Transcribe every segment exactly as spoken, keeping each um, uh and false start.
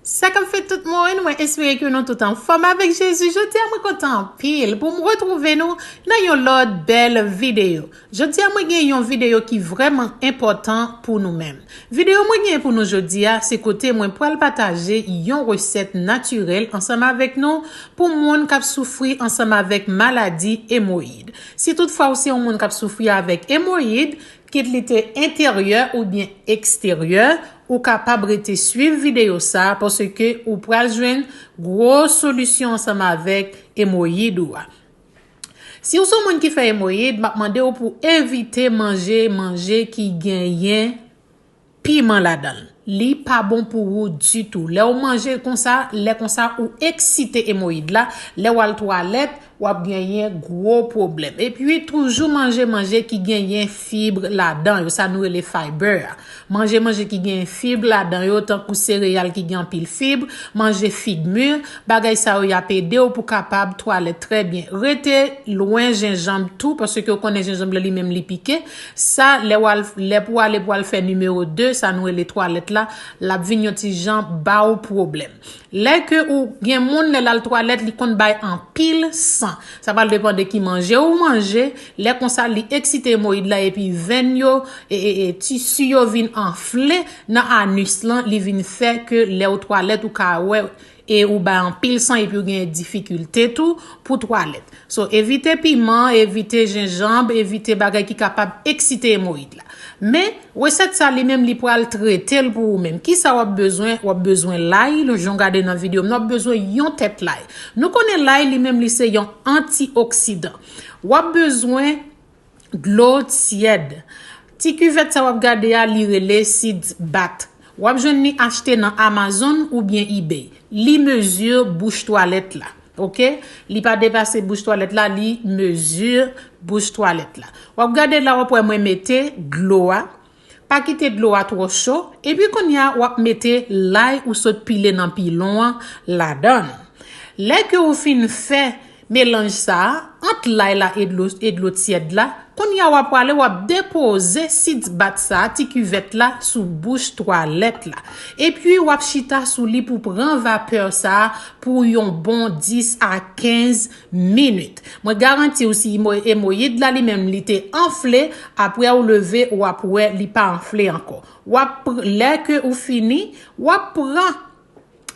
Sa k ap fèt tout moun, mwen espere ke nou tout anfòm avèk Jezi. Jodi a mwen kontan anpil pou m retwouve nou nan yon lòt bèl videyo. Jodi a mwen gen yon videyo ki vrèman enpòtan pou nou menm. Videyo mwen gen pou nou jodi a, se kote mwen pral pataje yon resèt natirèl ansanm avèk nou pou moun k ap soufri ansanm avèk maladi emoyid. Si toutfwa ou se yon moun k ap soufri avèk emoyid, kit li te enteryè oubyen eksteryè, ou kapab rete swiv videyo sa a paske ou pral jwenn gwo solisyon ansanm avèk emoyid ou a. Si w se yon moun ki fè emoyid, m ap mande w pou w evite manje manje ki genyen piman ladan l. Li pa bon pou ou ditou. Lè w manje konsa, lè konsa ou eksite emoyid la, lè w al twalèt, w ap genyen gwo pwoblèm. Epi toujou manje manje ki genyen fib ladan yo, sa nou rele fiber a. Manje manje ki genyen fib ladan yo, tankou sereyal ki gen anpil fib, manje fig mi, bagay sa yo y ap ede w pou kapab twalèt trè byen. Rete lwen jenjanm tou, paske w konnen jenjanm la li menm li pike. Sa, lè w al, lè pou w ale pou w al fè nimewo de, sa nou rele twalèt la, l ap vin yon ti jan ba w pwoblèm. Lè ke ou gen moun, lè l al twalèt, li konn bay anpil san. Sa pral depann de ki manje ou manje. Lè konsa, li eksite emoyid la, epi venn yo, e, e, e, tisi yo vin anfle nan anis lan, li vin fè ke lè ou twalèt, ou ka wè, e ou bay anpil san, epi ou gen difikilte tou pou twalèt. So, evite piman, evite jenjanm, evite bagay ki kapab eksite emoyid la. Men, resèt sa li menm li pral trete l pou ou menm. Kisa w ap bezwen? W ap bezwen lay, nou jan w gade nan videyo m nan, w ap bezwen yon tèt lay. Nou konnen lay li menm li se yon antioksidan. W ap bezwen dlo tyèd. Ti kivèt sa w ap gade a, li rele Seeds Bath. W ap jwenn li achte nan Amazon oubyen eBay. Li mezi bouch twalèt la. Oke? Li pa depase bouch twalèt la, li mezi bouch twalèt la. W ap gade la, w ap wè mwen mete dlo a. Pa kite dlo a twò cho. Epi kounye a, w ap mete lay ou sot pile nan pilon an ladan l. Lè ke ou fin fè melanj sa a, ant lay la e dlo, e dlo tyèd la, kounye a w ap prale, w ap depoze Seeds Bath sa a, ti kivèt la, sou bouch twalèt la. Epi w ap chita sou li pou pran vapè sa a pou yon bon dis a kenz minit. Mwen garanti w si emo-, emoyid la li menm li te anfle, apre ou leve, w ap wè li pa anfle ankò. W ap pr-, lè ke ou fini, w ap pran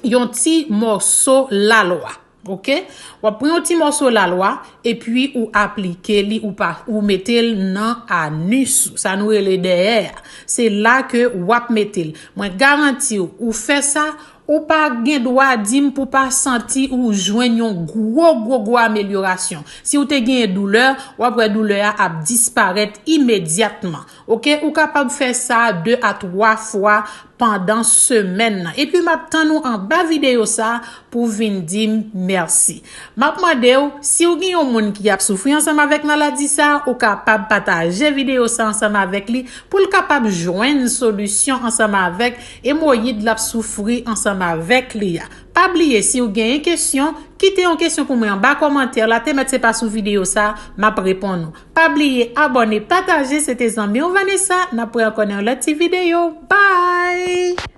yon ti mòso lalwa. Oke? W ap pran yon ti mòso lalwa, epi ou aplike li, ou pa, ou mete l nan anis ou. Sa nou rele dèyè a. Se la ke w ap mete l. Mwen garanti w, ou fè sa, ou pa gen dwa di m pou pa santi ou jwenn yon gwo, gwo, gwo amelyorasyon. Si ou te genyen doulè, w ap wè doulè a ap disparèt imedyatman. Oke? Ou kapab fè sa de a twa fwa pandan semèn nan. Epi m ap tann ou anba videyo sa pou vin di m mèsi. M ap mande w, si w gen yon moun ki ap soufri ansanm avèk maladi sa, ou kapab pataje videyo sa ansanm avèk li pou l kapab jwenn solisyon ansanm avèk emoyid l ap soufri ansanm avèk li a. Pa bliye, si w genyen kesyon, kite yon kesyon pou mwen anba kòmantè la, te mèt se pa sou videyo sa, m ap reponn ou. Pa bliye abòne, pataje, se te zanmi w Vanessa, n ap wè ankò nan yon lòt ti videyo. Bye!